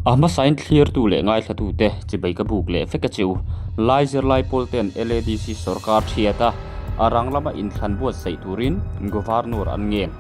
A hmasain thlirtu leh ngaithlatute chibai ka buk leh vek a che u. Lai zirlai pawl ten LADC sorkar thiat a, a rang lama inthlan buatsaih turin Governor an ngen.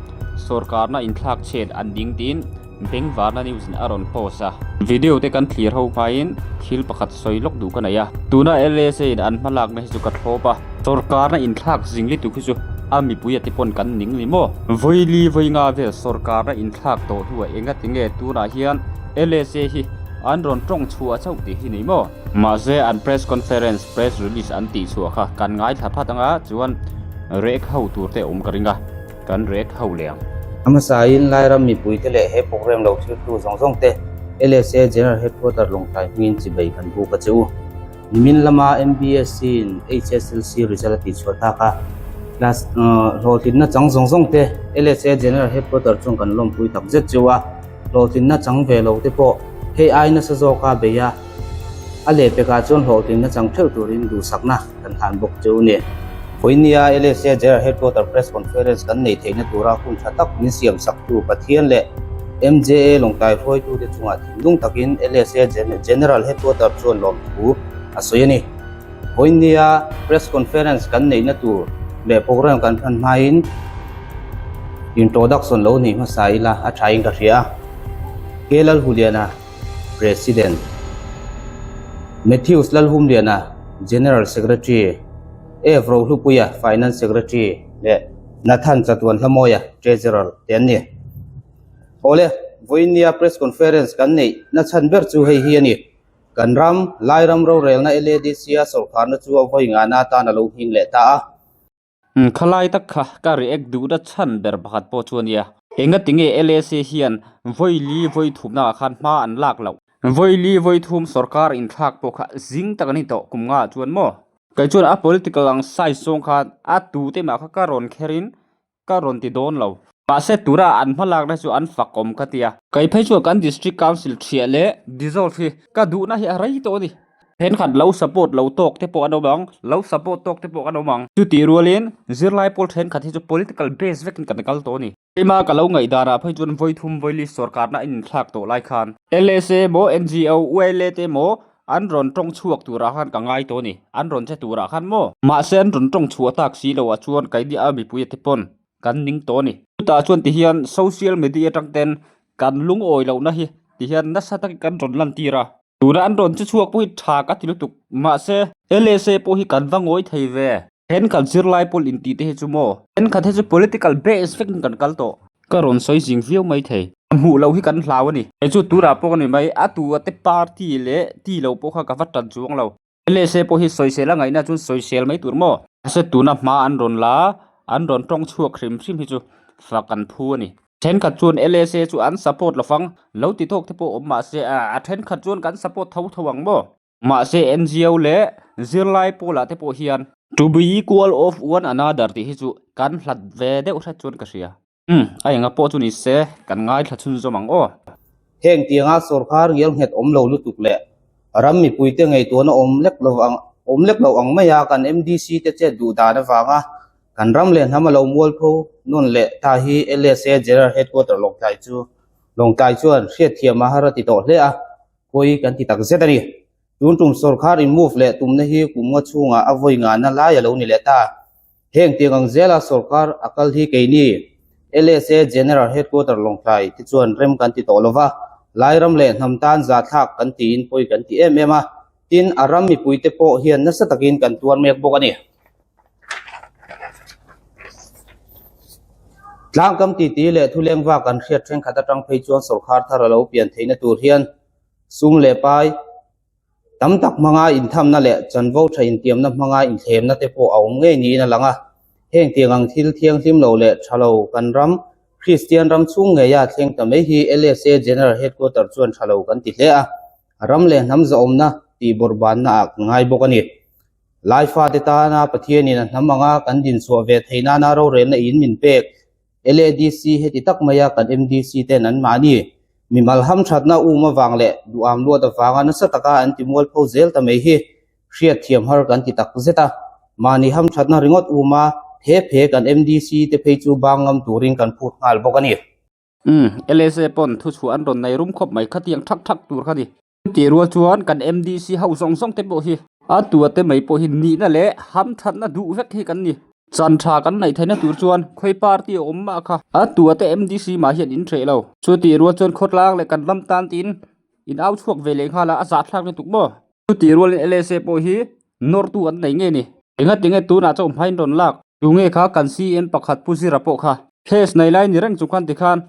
Sorkarna inthlak chet an ding tiin Bengvarna News in a rawn post a. Video te kan thlir ho hmain thil pakhat sawi lawk duh ka nei a. Tuna LSA in an hmalakna hi chu ka thlawp a. Sorkarna inthlak zing lutuk hi chu a mipui a ti pawn kan ning ni maw? Vawili vawi nga vel sorkarna inthlak tawh hnuah engati nge tunah hian LSA hi an rawn tawng chhuah chauh tih hi ni maw? Mahse an press conference, press release an tih chhuah kha kan ngaithla phat anga chuan rek ho tur te awm ka ring a. Kan rek ho leh ang. A hmasain Lairam mipuite leh he programme lo thiltu zawng zawng te LSA General Headquarter Lawngtlai hmingin chibai kan buk a che u. Nimin lama MBSC in HSLC result a tihchhuah tak a, class hlawhtlinna chang zawng zawng te LSA General Headquarter chuan kan lawmpui tak zet cheu a, hlawhtlinna chang ve lo te pawh hei ai nasa zawka bei a, a lehpekah chuan hlawhtlinna chang theuh turin duhsakna kan hlan bawk cheu a ni. Vawinia LSA General Headquarter Press Conference kan neih theihna tura hun tha tak min siam saktu Pathian leh MJA Lawngtlai hruaitute chungah thinlung takin LSA General Headquarter chuan lawmthu a sawi a ni. Vawinia Press Conference kan neihna tur leh program kan hman hmain introduction lo nei hmasa ila a thain ka hria a. K Lalhuliana, President, Matthews Lalhumliana, General Secretary, F Rohlupuia, Finance Secretary leh Nathan Chatuan Hlamawia, Treasurer te an ni. Awle, vawinia Press Conference kan neih na chhan ber chu hei hi a ni. Kan ram, Lairam rorelna LADC-a sawrkharna chu a vawi ngana atan a lo nghing leh ta a. Khalai tak kha ka react duhna chhan ber pakhat pawh chu a nia. Engatinge LAC hian vawi li vawi thumna ah khan hma an lak loh? Vawi li vawi thum sorkar inthlak pawh kha zing tak a ni tawh kum nga ah chuan maw? Kei chuan a political ang size zawng khan a tute mah kha ka rawn kher in ka rawn ti dawn lo. Mahse tura an hma lakna chu an fak awm ka tia. Kei phei chuan kan district council thiah leh dissolve hi ka duhna hi a rei tawh a ni. Thenkhat lo support lo tawk te pawh an awm ang, lo support tawk te pawh kan awm ang. Chutih rualin zirlai pawl thenkhat hi chu political base vekin kan kal tawh a ni. Keimah ka lo ngaihdan ah phei chuan vawi thum vawi li sorkarna a inthlak tawh lai khan LSA emaw NGO, ULA te emaw an rawn tawng chhuak turah khan ka ngai tawh a ni. An rawn che turah khan maw? Mahse an rawn tawng chhuah tak si loh ah chuan keini a mipuia te pawn kan ning tawh a ni. Chutah chuan tihian social media atang ten kan lungawi lohna hi tihian nasa takin kan rawn lantir a. Tuna an rawn che chhuak pawh hi tha ka ti lutuk. Mahse LSA pawh hi kan va ngawi thei ve. Thenkhat zirlai pawl intih te hi chu maw? Thenkhat hi chu political base vekin kan kal tawh. Ka rawn sawi zing viau mai thei. Hmuh loh hi kan hlau a ni. Kei chu tunah pawh ka ni mai, a tu a te party leh ti lo pawh kha ka va tan chuang lo. LSA pawh hi sawisel a ngaihna chuan sawisel mai tur maw? Mahse tuna hma an rawn la, an rawn tawng chhuak hrim hrim hi chu fak an phu a ni. Thenkhat chuan LSA chu an support lo fang, lo ti tawk te pawh awm mahse a thenkhat chuan kan support tho tho ang maw? Mahse NGO leh zirlai pawlah te pawh hian. To be equal of one another tih hi chu kan hlat ve deuh hret chuan ka hria. Umm, a enga pawh chu ni se, kan ngaithla chhunzawm ang aw. Heng tianga sorkar ngial nghet awm lo lutuk leh ram mipuite ngaihtuahna awm lek lo ang awm lek lo ang maia kan MDC te chet duh dan avanga kan ram leh hnam a lo mualpho nawn leh ta hi LSA General Headquarter Lawngtlai chu Lawngtlai chuan hriatthiam a har a ti tawh hle a. Pawi kan ti tak zet a ni. Tun tum sorkar in move leh tumna hi kum nga chhungah a vawi ngahna lai a lo ni leh ta. Heng tiang ang zela sorkar a kal hi keini LSA General Headquarter Lawngtlai te chuan rem kan ti tawh lova, Lairam leh hnam tan zahthlak kan tiin pawi kan ti em em a, tin a ram mipuite pawh hian nasa takin kan tuar mek bawk a ni. Tlangkam titi leh thuleng vak an hriat thenkhat atang phei chuan sorkar thar a lo pian theihna tur hian sum leh pai tam tak hmanga inthamna leh chanvo tha intiamna hmanga inthlemna te pawh a awm ngei niin a lang a. Heng tiang ang thil thianghlim lo leh tha lo kan ram Kristian ram chhung ngeia thleng ta mai hi LSA General Headquarter chuan tha lo kan ti hle a, ram leh hnam zahawmna tih bawrhbanna ah kan ngai bawk a ni. Laifate tana Pathianin a hnam anga kan dinchhuah ve theih nana rorelna in min pek. LADC heti tak maia kan MDC ten an mahni mimal hamthatna um avang leh duham luat avanga nasa taka an ti mualpho zel ta mai hi hriatthiam har kan ti tak zet a. Mahni hamthatna ringawt uma phe phe kan MDC te phei chu bang ngam turin kan phut nghal bawk a ni. Umm, LSA pawn thuchhuah an rawn nei rum khawp mai khatiang thak thak tur kha ni. Tih rual chuan kan MDC ho zawng zawng te pawh hi a tua te mai pawh hi nihna leh hamthatna duh vek hi kan ni. Chan tha kan neih theihna tur chuan khawi party a awm mah kha a tua te MDC mah hian in hreh lo. Chutih rual chuan khawtlang leh kan ram tan tiin in au chhuak ve leh nghal a, a zahthlak lutuk maw? Chutih rualin LSA pawh hi nawrtu an nei nge ni? Engatinge tunah chauh hmain rawn lak? Tunge kha kan CM pakhat Pu Zira pawh kha case nei lai ni reng chung khan tikhan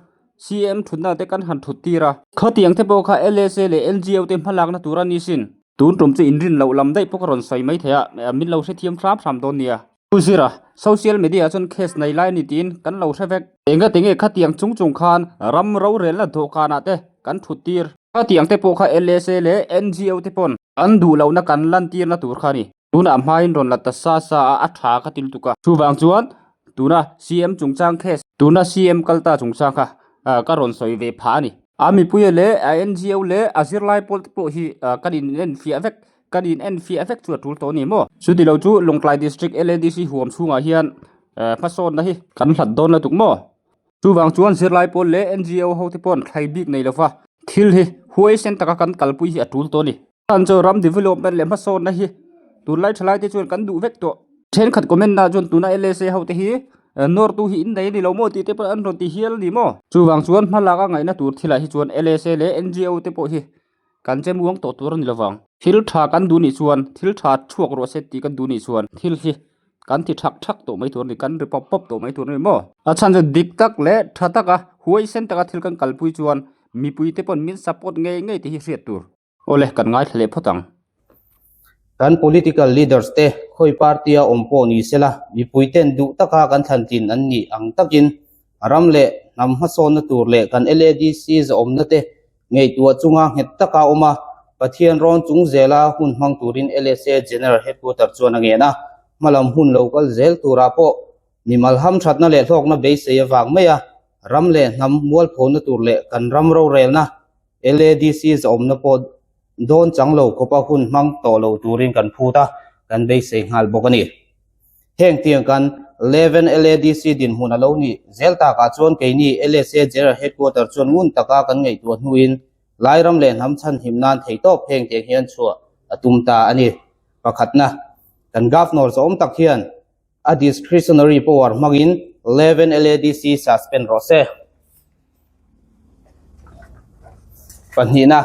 CM thutna te kan han thut tir a. Khatiang te pawh kha LSA leh NGO te hmalakna tur a ni sin. Tun tum chu inrin loh lam daih pawh ka rawn sawi mai thei a, min lo hrethiam hram hram dawn nia. Pu Zira, social media ah chuan case nei lai a ni tiin kan lo hre vek. Engatinge khatiang chung chung khan ram rorelna dawhkanah te kan thut tir. Khatiang te pawh kha LSA leh NGO te pawn an duh lohna kan lantirna tur kha a ni. Tunah hmain rawn la ta sa sa a, a tha ka ti lutuk a. Chuvang chuan tuna CM chungchang case, tuna CM kal ta chungchang kha ka rawn sawi ve phah a ni. A mipuia leh a NGO leh a zirlai pawl te pawh hi kan inenfiah vek, kan inenfiah vek chu a tul tawh a ni maw? Chuti lo chu Lawngtlai District LADC huam chhungah hian hmasawnna hi kan hlat dawn lutuk maw? Chuvang chuan zirlai pawl leh NGO ho te paw'n thlai bik nei lova thil hi huaisen taka kan kalpui hi a tul tawh a ni. Chhan chu ram development leh hmasawnna hi tunlai thalai te chuan kan duh vek tawh. Thenkhat comment na chuan tuna LSA ho te hi nawrtu hi in nei a ni lo maw tih te pawh an rawn ti hial a ni maw? Chuvang chuan hmalak a ngaihna tur thilah hi chuan LSA leh NGO te pawh hi kan che muang tawh tur a ni lovang. Thil tha kan duh nih chuan thil tha chhuak rawh se tih kan duh nih chuan thil hi kan ti thak thak tawh mai tur a ni, kan ri pawp pawp tawh mai tur a ni maw? A chhan chu dik tak leh tha taka huaisen taka thil kan kalpui chuan mipui te paw'n min support ngei ngei tih hi hriat tur. Awle, kan ngaithla leh phawt ang. Kan political leaders te khawi party a awm pawh ni sela, mipui ten duh taka kan thlan tlin an nih ang takin ram leh hnam hmasawnna tur leh kan LADC zahawmna te ngaihtuah chunga nghet taka awm a, Pathian rawn chung zela hun hmang turin LSA General Headquarter chuan a ngen a, hmalam hun lo kal zel turah pawh mimal hamthatna leh hlawkna beisei avang maia ram leh hnam mualphona tur leh kan ram rorelna LADC zawmna pawh dawn chang lo khawpa hun hmang tawh lo turin kan phut a, kan beisei nghal bawk a ni. Heng tiang kan Leven LADC dinhmun a lo nih zel takah chuan keini LSA General Headquarter chuan ngun taka kan ngaihtuah hnuin Lairam leh hnam chhanhim nan theihtawp heng tiang hian chhuah a tum ta a ni. Pakhatna, kan Governor zawm tak hian a discretionary power hmangin Leven LADC suspend rawh se. Pahnihna,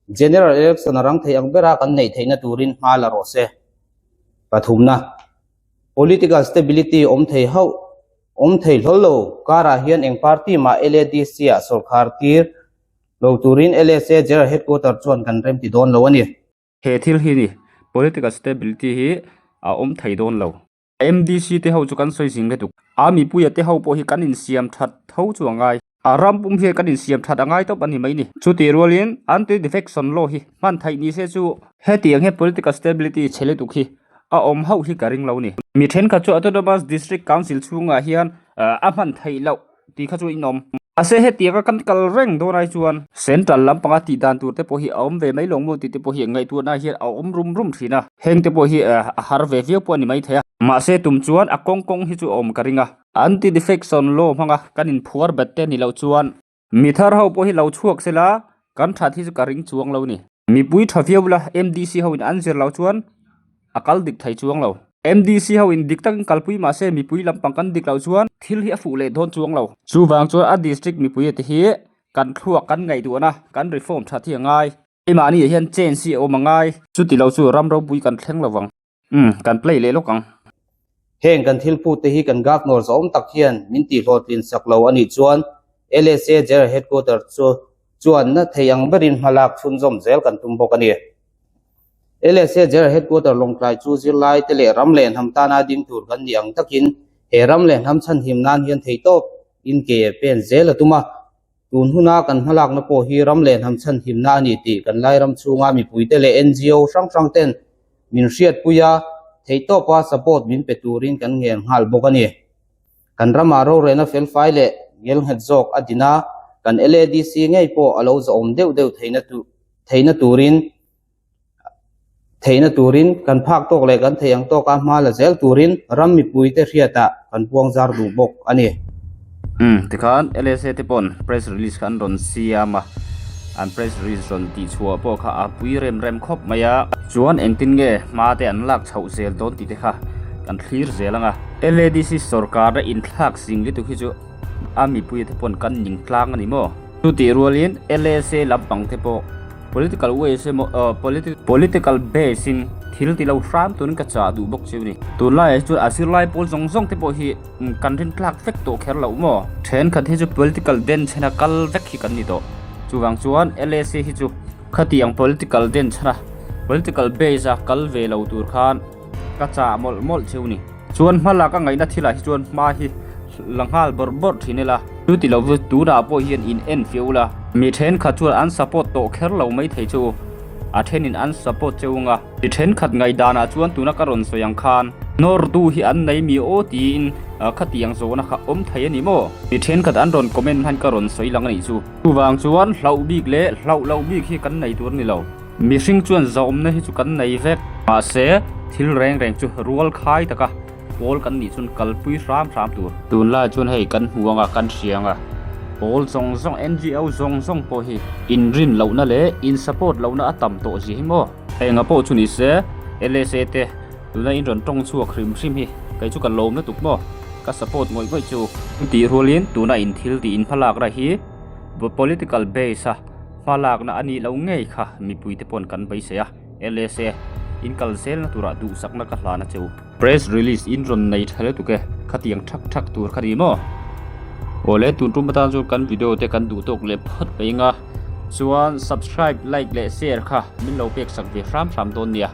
General Election a rang thei ang bera kan neih theihna turin hma la rawh se. Pathumna, Political stability awm thei hauh awm thei hlawl lo karah hian eng party mah LADC ah sawrkhar tir lo turin LSA General Headquarter chuan kan remti dawn lo a ni. He thil hi ni, political stability hi a awm thei dawn lo. MDC te ho chu kan sawi zing lutuk. A mipuia te ho pawh hi kan insiam that tho chu a ngai. A ram pum hian kan insiam that a ngai tawp a ni mai ni. Chutih rualin anti-defection law hi hman theih ni se chu hetiang hian political stability chhe lutuk hi a awm hauh hi ka ring lo ni. Mi thenkhat chu Autonomous District Council chhungah hian a hman theih loh tih kha chu in awm. Mahse hetianga kan kal reng dawn ai chuan central lampanga tih dan tur te pawh hi a awm ve mai lawng maw tih te pawh hi ngaihtuahna hian a awm rum rum thin a. Heng te pawh hi a har ve viau pawh a ni mai thei a. Mahse tum chuan a kawng kawng hi chu a awm ka ring a. Anti-defection law hmanga kan inphuar bet te ni loh chuan Mi thar ho pawh hi lo chhuak sela kan that hi chu ka ring chuang lo ni. Mipui tha viau la MDC ho in an zir lo chuan a kal dik thei chuang lo. MDC ho in dik takin kalpui mah se mipui lampang kan dik loh chuan thil hi a fuh leh dawn chuang lo. Chuvang chuan a district mipui te hi kan thluak kan ngaihtuahna kan reform that hi a ngai. Keimahni ah hian change hi a awm a ngai. Chuti lo chu ram ropui kan thleng lo vang. Umm, kan play leh lawk ang. Heng kan thil phut te hi kan Governor zawm tak hian min tihhlawhtlin sak lo a nih chuan LSA General Headquarter chu chuan na thei ang berin hma lak chhunzawm zel kan tum bawk a ni. LSA General Headquarter Lawngtlai chu zirlai te leh ram leh hnam tana ding tur kan nih ang takin he ram leh hnam chhanhim nan hian theihtawp in ke pen zel a tum a. Tun huna kan hmalakna pawh hi ram leh hnam chhanhimna a ni tih kan Lairam chhunga mipuite leh NGO hrang hrang ten min hriatpui a, theihtawpa support min pe turin kan ngen nghal bawk a ni. Kan ramah rorelna felfai leh ngelnghet zawk a din a, kan LADC ngei pawh a lo zahawm deuh deuh theihna turin Theihna turin kan phak tawk leh kan theih ang tawka hma la zel turin ram mipuite hriatah kan puangzar duh bawk a ni. Umm tikhan LSA te pawn press release kha an rawn siam a, an press release rawn tih chhuah pawh kha a pui rem rem khawp mai a. Chuan engtin nge hma te an lak chhoh zel dawn tih te kha kan thlir zel ang a. LADC sorkar a inthlak zing lutuk hi chu a mipui te pawn kan ning tlang a ni maw? Chutih rualin LSA lampang te pawh Political ways emaw uh political base in thil ti lo hram turin ka chah duh bawk chiu ni. Tunlaiah hi chuan a zirlai pawl zawng zawng te pawh hi kan rin tlak vek tawh kher loh maw? Thenkhat hi chu political den chhena kal vek hi kan ni tawh. Chuvang chuan LAC hi chu khatiang political den chhana political base a kal ve lo tur khan ka chah mawlh mawlh chiu ni. Chuan hma lak a ngaihna thilah hi chuan hma hi la nghal bawrh bawrh thin ila. Chu ti lo chu tunah pawh hian in en fiah ula. Mi thenkhat chuan an support tawh kher lo mai thei chu a thenin an support cheu anga. Mi thenkhat ngaihdanah chuan tuna ka rawn sawi ang khan nawrtu hi an nei mi aw tiin khatiang zawhna kha awm thei a ni maw? Mi thenkhat an rawn comment hman ka rawn sawi lang a nih chu. Chuvang chuan hlauh bik leh hlauh loh bik hi kan nei tur a ni lo. Mihring chuan zahawmna hi chu kan nei vek. Mahse, thil reng reng chu rual khai taka pawl kan nih chuan kalpui hram hram tur. Tunlai chuan hei kan hmu anga kan hria anga pawl zawng zawng NGO zawng zawng pawh hi inrin lohna leh in support lohna a tam tawh zia hi maw. Enga pawh chu ni se LSA te tuna in rawn tawng chhuak hrim hrim hi kei chu ka lawm lutuk maw ka support ngawih ngawih chu. Tih rualin tuna in thil tih in hmalakna hi political base a Hma lakna a nih loh ngei kha mipuite pawn kan beisei a, LSA in kal zelna turah duhsakna ka hlan a che u. Press release in rawn nei tha lutuk e, khatiang thak thak tur kha ni maw? Awle tun tum atan chuan kan video te kan duh tawk leh phawt mai anga, chuan subscribe, like leh share kha min lo pek sak ve hram hram dawn nia.